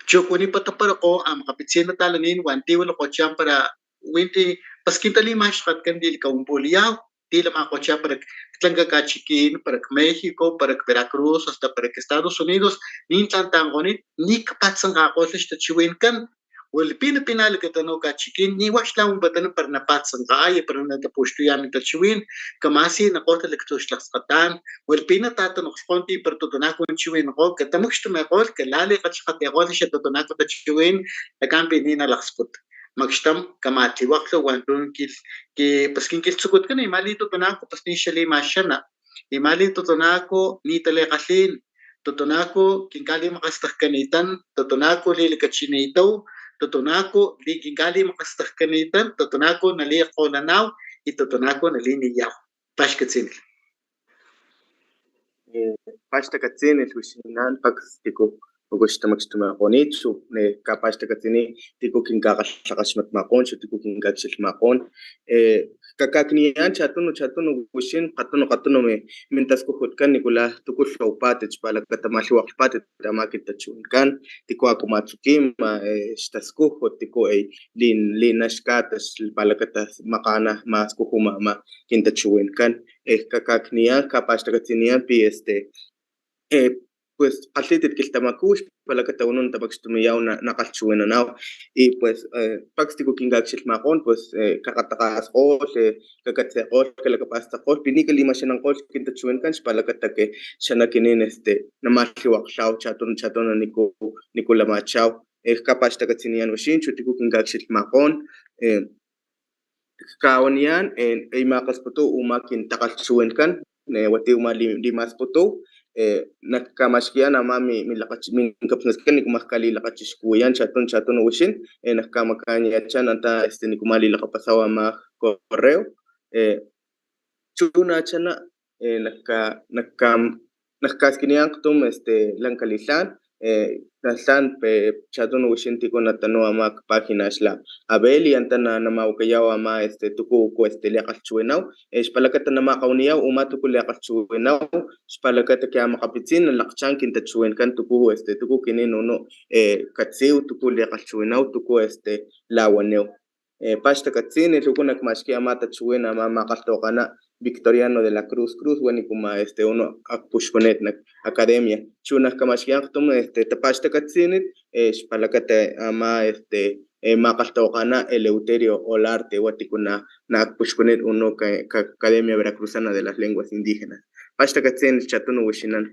Chu kunipataparaku amakgapitsin natalanin wanti wilakgocha para winti paskin talimaxkgatkan lilakawampuliyaw, ti lamakgocha para tlanka kachikin, para México, para Veracruz, hasta para Estados Unidos, nintlan tankgonit, ni kapatsankgakgolh xtachiwinkan. Walipina pina lakatanaw kachikin, ni wa xlawanpatan para napatsankgaya, para natapuxtuya min tachiwin, kamasinikgolh laktsu xlakskgatan. Walipina tatanokxkgonti para tutunaku chiwinkgo, katamukxtumikgolh, kalalikgalhkgatikgolh xa tutunaku tachiwin, lakan pi ni nalakgsput. Makxtam kamatliwakglhu wantu ki pues kin kilhtsukutkan, ima litutunaku pues ni xalimaxana, ima litutunaku ni talikgalhin, tutunaku kin kalimakgastakganitan, tutunaku lilakachinitaw, tutunaku li kin kalimakgastakganitan, tutunaku nalikgolanaw, y tutunaku naliniyaw. Paxkatsinilh. Paxtakatsinilh wixinan paks tiku uku xtamakxtumikgonit, chu kapaxtakatsini tiku kin kakgalhakaxmatmakgon, chu tiku kin kakxilhmakgon. Kakakniyan chatunu chatunu wixin, kgatunu kgatunu min taskujutkan nikula tuku lhawpatit, xpalakata ma lhiwakglhpatit ama kin tachiwinkan, tiku aku matsukima xtaskujut, tiku ey lin linaxkata xpalakata makgana ma skujuma ama kin tachiwinkan. Kakakniyan, kapaxtakatsiniyan pi este pues kgalhitit kilhtamaku, xpalakata uno natamakxtumiyaw nakgalhchiwinanaw. Y pues paks tiku kin kakxilhmakgon, pues kakgatakgaskgolh, kakatsekgolh, kalakapastakgolh, pi ni kalimaxanankgolh kin tachiwinkan, xpalakata ke xanakinin este namalhiwakglhaw chatunu chatunu niku niku lamachaw. Kapaxtakatsiniyan wixin chu tiku kin kakxilhmakgon. Kawaniyan, ey makgasputu uma kin takgalhchiwinkan, wati uma limasputu, Eh, nak kamaxkiyan ama mi, mi lakach-, mi kapsnaskan nikuma kalilakgachixkuwiyan chatun, chatun wixin, eh, nak kamakaniyan chan anta, este, nikuma lilakgapasaw ama correo, eh, chuna chana, eh, nak ka-, nak kam-, nak kaskiniyan aktum, este, lanka lilhan, eh, na tlan pe chatun wixin tiku natanu ama kpagina xla Abel, y anta na, namawakayaw ama, este, tuku, ku, este, likgalhchiwinaw, eh, xpalakata namakgawaniyaw uma tuku likgalhchiwinaw, xpalakata ki amakgapitsin nalakgchan kintachiwinkan tuku, este, tuku kinin unu, eh, katsiw, tuku likgalhchiwinaw, tuku, este, lawaniw. Eh, paxtakatsinilh uku nak maski ama tachiwin ama makgalhtawakgana Victoriano de la Cruz Cruz, wa nikuma, este, unu akpuxkunit nak academia. Chu nak kamaxkiyan aktum, este, tapaxtakatsinit, eh, xpalakata ama, este, eh, makgalhtawakgana Eleuterio Olarte, wa tiku na, na akpuxkunit unu ka, ka Academia Veracruzana de las Lenguas Indígenas. Paxtakatsinilh chatun wixinan.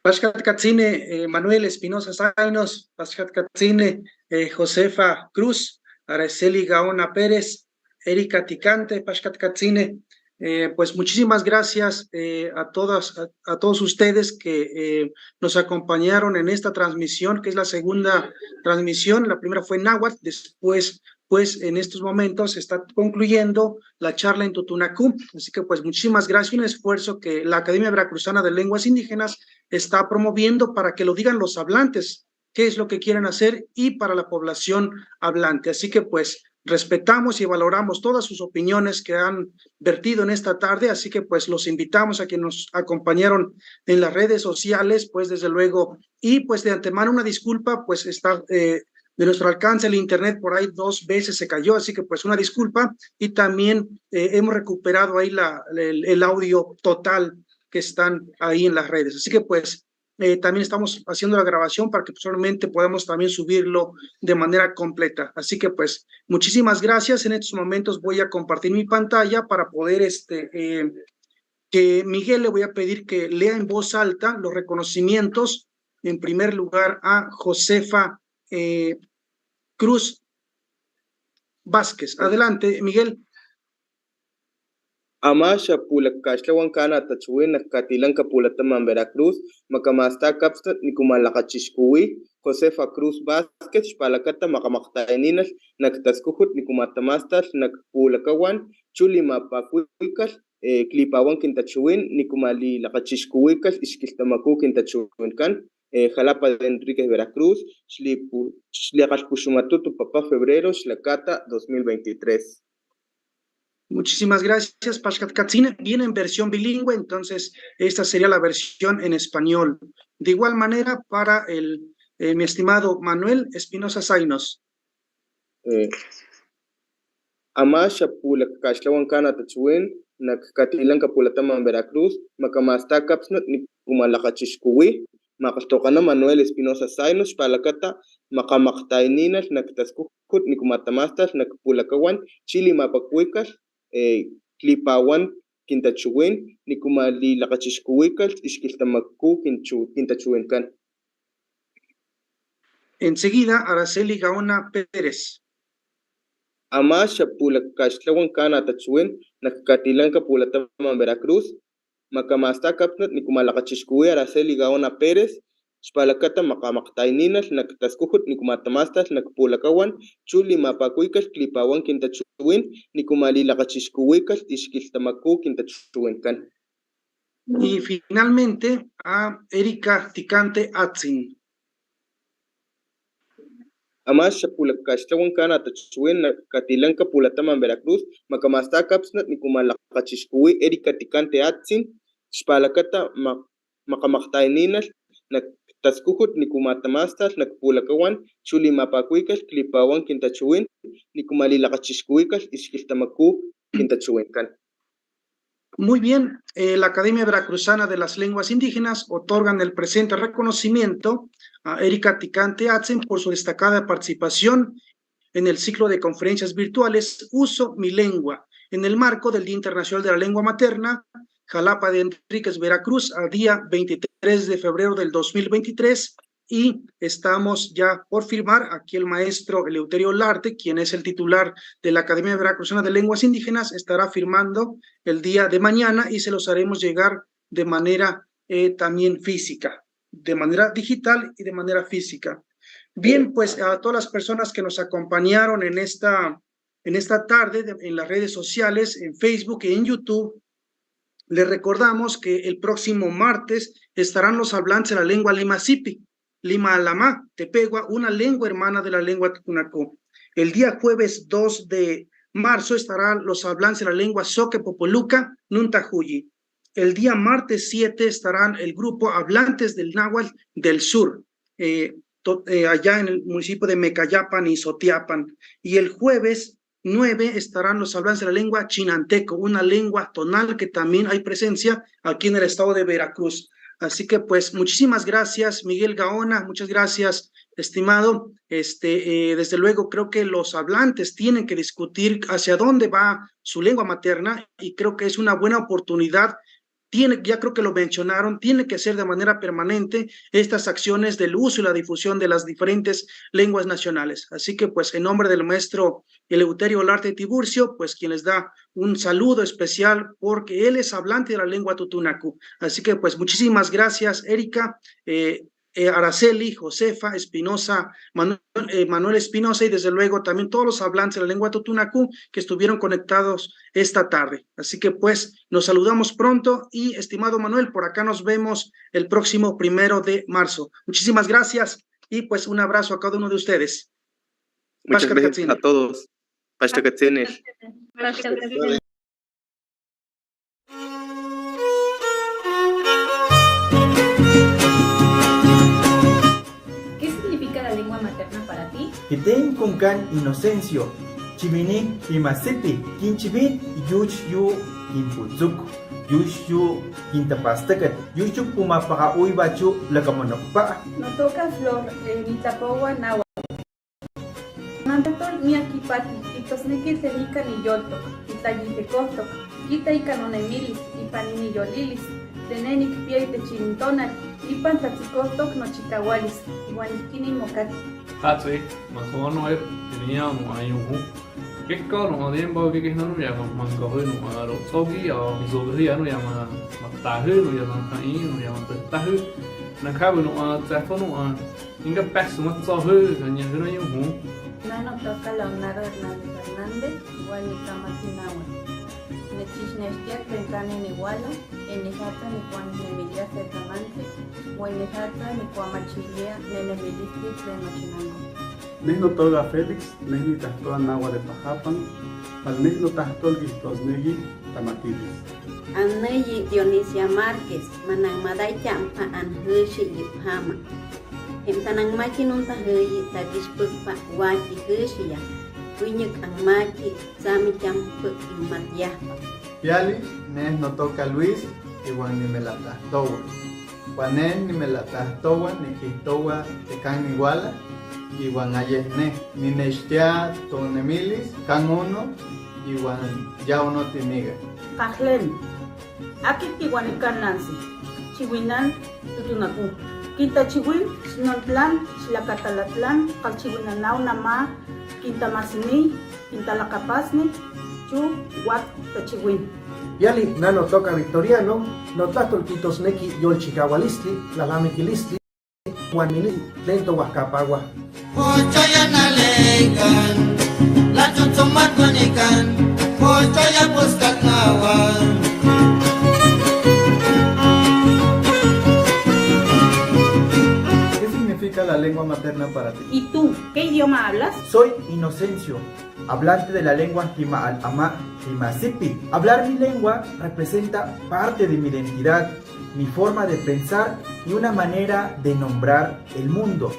Paxkat katsini, eh, Manuel Espinosa Zaynos, paxkat katsini, eh, Josefa Cruz, Araceli Gaona Pérez, Erika Ticante, paxkat katsini. Eh, pues muchísimas gracias, eh, a todas, a, a todos ustedes que, eh, nos acompañaron en esta transmisión, que es la segunda transmisión. La primera fue en náhuatl, después pues en estos momentos se está concluyendo la charla en Tutunacú. Así que, pues, muchísimas gracias. Un esfuerzo que la Academia Veracruzana de Lenguas Indígenas está promoviendo para que lo digan los hablantes, qué es lo que quieren hacer y para la población hablante. Así que, pues, respetamos y valoramos todas sus opiniones que han vertido en esta tarde. Así que, pues, los invitamos a que nos acompañaron en las redes sociales, pues, desde luego. Y, pues, de antemano, una disculpa, pues, está, eh, de nuestro alcance el internet por ahí dos veces se cayó, así que, pues, una disculpa. Y también, eh, hemos recuperado ahí la, el, el audio total que están ahí en las redes. Así que, pues, eh, también estamos haciendo la grabación para que posiblemente podamos también subirlo de manera completa. Así que, pues, muchísimas gracias. En estos momentos voy a compartir mi pantalla para poder, este, eh, que Miguel le voy a pedir que lea en voz alta los reconocimientos, en primer lugar a Josefa, eh, Cruz Vázquez. Adelante, Miguel. Ama xa pulakkaxtlawan kana tachiwin nak katilanka pulataman Veracruz, makamastakapsnat nikuma lakgachixkuwi Josefa Cruz Vázquez, xpalakata makamakgtayaninalh nak taskujut nikuma tamastalh nak pulakawan, chu limapakuwikalh, eh, klipawan kintachiwin nikuma lilakgachixkuwikalh ixkilhtamaku kintachiwinkan, eh, Jalapa de Enríquez, Veracruz, xlipu-, xlikgalhpuxumatutu papa febrero, xlakata dos mil veintitrés. Muchísimas gracias, paxkat katsini. Viene en versión bilingüe, entonces esta sería la versión en español. De igual manera, para el, eh, mi estimado Manuel Espinosa Zaynos. Eh, ama xa pulakkaxtlawan kana tachiwin nak katilanka pulataman Veracruz, makamastakapsnat nikuma lakgachixkuwi, makgalhtawakgana Manuel Espinosa Zaynos, xpalakata makamakgtayaninalh nak taskujut nikuma tamastalh nak pulakawan, chi limapakuwikalh, eh, klipawan kintachiwin nikuma lilakgachixkuwikalh ixkilhtamaku kinchu-, kintachiwinkan. Enseguida, Araceli Gaona Pérez. Ama xa pulakkaxtlawan kana tachiwin nak katilanka pulataman Veracruz, makamastakapsnat nikuma lakgachixkuwi Araceli Gaona Pérez, xpalakata makamakgtayaninalh nak taskujut nikuma tamastalh nak pulakawan, chu limapakuwikalh klipawan kintachiwin nikuma lilakgachixkuwikalh ixkilhtamaku kintachiwinkan. Y finalmente a Erika Ticante Atzin. Ama xa pulakkaxtlawan kana tachiwin nak katilanka pulataman Veracruz, makamastakapsnat nikuma lakgachixkuwi Erika Ticante Atzin, xpalakata ma-, makamakgtayaninalh nak taskujut nikuma tamastalh nak pulakawan, chu limapakuwikalh klipawan kintachiwin nikuma lilakgachixkuwikalh ixkilhtamaku kintachiwinkan. Muy bien, eh, la Academia Veracruzana de las Lenguas Indígenas otorgan el presente reconocimiento a Erika Ticante Atzen por su destacada participación en el ciclo de conferencias virtuales Uso mi lengua, en el marco del Día Internacional de la Lengua Materna, Jalapa de Enríquez, Veracruz, al día veintitrés de febrero del dos mil veintitrés, y estamos ya por firmar. Aquí el maestro Eleuterio Olarte, quien es el titular de la Academia Veracruzana de Lenguas Indígenas, estará firmando el día de mañana y se los haremos llegar de manera, eh, también física, de manera digital y de manera física. Bien, pues a todas las personas que nos acompañaron en esta, en esta tarde de, en las redes sociales, en Facebook y en YouTube, les recordamos que el próximo martes estarán los hablantes de la lengua limasipi, lima alama, tepegua, una lengua hermana de la lengua tutunacu. El día jueves dos de marzo estarán los hablantes de la lengua soque popoluca, nuntahuyi. El día martes siete estarán el grupo Hablantes del Náhuatl del Sur, eh, to-, eh, allá en el municipio de Mecayapan y Sotiapan. Y el jueves nueve estarán los hablantes de la lengua chinanteco, una lengua tonal que también hay presencia aquí en el estado de Veracruz. Así que, pues, muchísimas gracias, Miguel Gaona, muchas gracias, estimado. Este, eh, desde luego, creo que los hablantes tienen que discutir hacia dónde va su lengua materna y creo que es una buena oportunidad. Tiene, ya creo que lo mencionaron, tiene que ser de manera permanente estas acciones del uso y la difusión de las diferentes lenguas nacionales. Así que, pues, en nombre del maestro Eleuterio Olarte Tiburcio, pues, quien les da un saludo especial porque él es hablante de la lengua tutunacu. Así que, pues, muchísimas gracias, Erika, eh, eh, Araceli, Josefa, Espinosa, Manuel, eh, Manuel Espinosa y desde luego también todos los hablantes de la lengua tutunacu que estuvieron conectados esta tarde. Así que, pues, nos saludamos pronto y, estimado Manuel, por acá nos vemos el próximo primero de marzo. Muchísimas gracias y, pues, un abrazo a cada uno de ustedes. Muchas gracias a todos. Pashtakatsinil. ¿Qué significa la lengua materna para ti? Kittin kunkan Inocencio, chiwini Jimasipi, kin chiwin Yuch yu kin putsuk, Yuch yu kin tapastakat, Yuch yu pumapaka'uy wachu lakamanakpa. Notoka Flor, eh, nitlapowa Nahuatl. Kanantatol niya kipati, kitosniki tlen ika niyoltok, kitlayijekojtok, kita ika nonemilis, ipan niyolilis, tlen ne nikpiya itechi nintonal, ipan tlatsikojtok nochi kawalis, iwan ijki nimokati. Jatsi, masoma Noé, tiniya mo ayuhu. Kekka no adien ba kekehna no ya ma mankahi no aro tsoki ya misokahi ya no ya ma matahi no ya ma tahi no ya ma tahi. Nakabi no a tsafo no a Inka pehsoma tsohi, kanya hina yuhu. Nanotoka Leonardo Hernández Hernández, wa nikama Nahuatl. Nechixnextiya tlen kani niwala, e nejatsa nikwa nemiliya Serkamantli, wa nejatsa nikwa machiliya nenemilistli tlen machinanko. Nej notoka Félix, nej nitajtowa Nahuatl de Pajapan, pal nej notajtol kijtosneki tamatilis. Anüyi Dionisia Márquez, mananmatay ya'mpa an jüxi yipjama. Jemtananmaki nunta jüyi takixpükpa wa ki jüxiya, wiñük anmaki, tsami yanpük matyajpa. Yali, nej notoka Luis, iwan nimelatajtowa. Wa nej nimelatajtowa nikijtowa te kan niwala, iwan ayej nej ninextia tonemilis kan uno, iwan ya uno tiniga. Kajlen. Akit tiwanikan Nancy, chiwinan Tutunaku. Kintachiwin, xnantlan, xlakatalatlan, kalchiwinanaw nama, kintamasiniy, kintalakapasni, chu wak tachiwin. Yali, nanotoka Victoriano, notlajtol kitosneki yolchikawalistli, lalamikilistli, wan mili tlen towajkapawa. Jochoya nalekan, la chuchumat wanikan, jochoya puskat nawan. ¿Qué significa la lengua materna para ti? ¿Y tú, qué idioma hablas? Soy Inocencio, hablante de la lengua jima al'ama, jima sipi. Hablar mi lengua representa parte de mi identidad, mi forma de pensar y una manera de nombrar el mundo.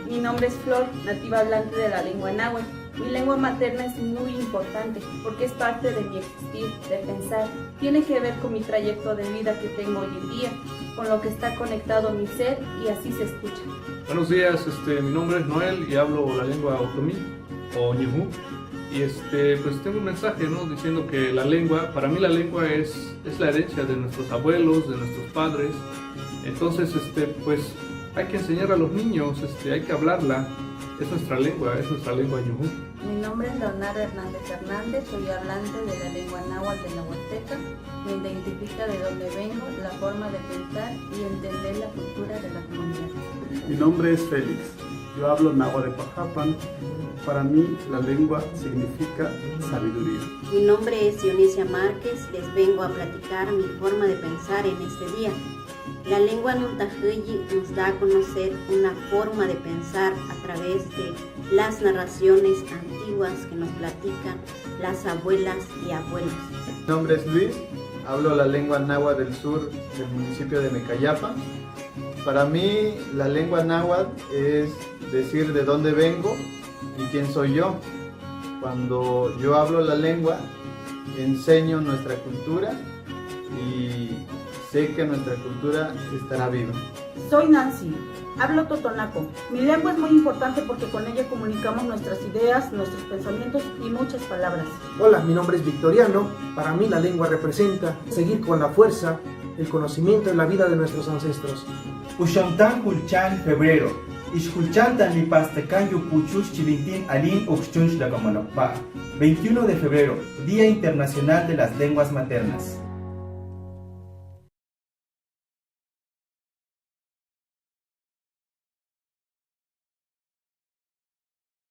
Mi nombre es Flor, nativa hablante de la lengua náhuatl. Mi lengua materna es muy importante porque es parte de mi existir, de pensar. Tiene que ver con mi trayecto de vida que tengo hoy en día, con lo que está conectado mi ser y así se escucha. Buenos días, este, mi nombre es Noel y hablo la lengua otomí o ñujú. Y, este, pues, tengo un mensaje, ¿no? Diciendo que la lengua, para mí la lengua es, es la herencia de nuestros abuelos, de nuestros padres. Entonces, este, pues, Hay que enseñar a los niños, este, hay que hablarla. Es nuestra lengua, es nuestra lengua ñujú. Mi nombre es Leonardo Hernández Hernández, soy hablante de la lengua náhuatl de la Huasteca. Me identifica de dónde vengo, la forma de pensar y entender la cultura de la comunidad. Mi nombre es Félix. Yo hablo náhuatl de Pajapan. Para mí, la lengua significa sabiduría. Mi nombre es Dionisia Márquez. Les vengo a platicar mi forma de pensar en este día. La lengua Nuntajuyi nos da a conocer una forma de pensar a través de las narraciones antiguas que nos platican las abuelas y abuelos. Mi nombre es Luis, hablo la lengua náhuatl del sur del municipio de Mecayapa. Para mí, la lengua náhuatl es decir de dónde vengo y quién soy yo. Cuando yo hablo la lengua, enseño nuestra cultura y sé que nuestra cultura estará viva. Soy Nancy. Hablo totonaco. Mi lengua es muy importante porque con ella comunicamos nuestras ideas, nuestros pensamientos y muchas palabras. Hola, mi nombre es Victoriano. Para mí la lengua representa seguir con la fuerza, el conocimiento y la vida de nuestros ancestros. Uxamtan kulchan febrero. Ix kulchantan lipastakan yupuchux chivintin alin ukchun xlakamanakpa. Veintiuno de febrero, Día Internacional de las Lenguas Maternas.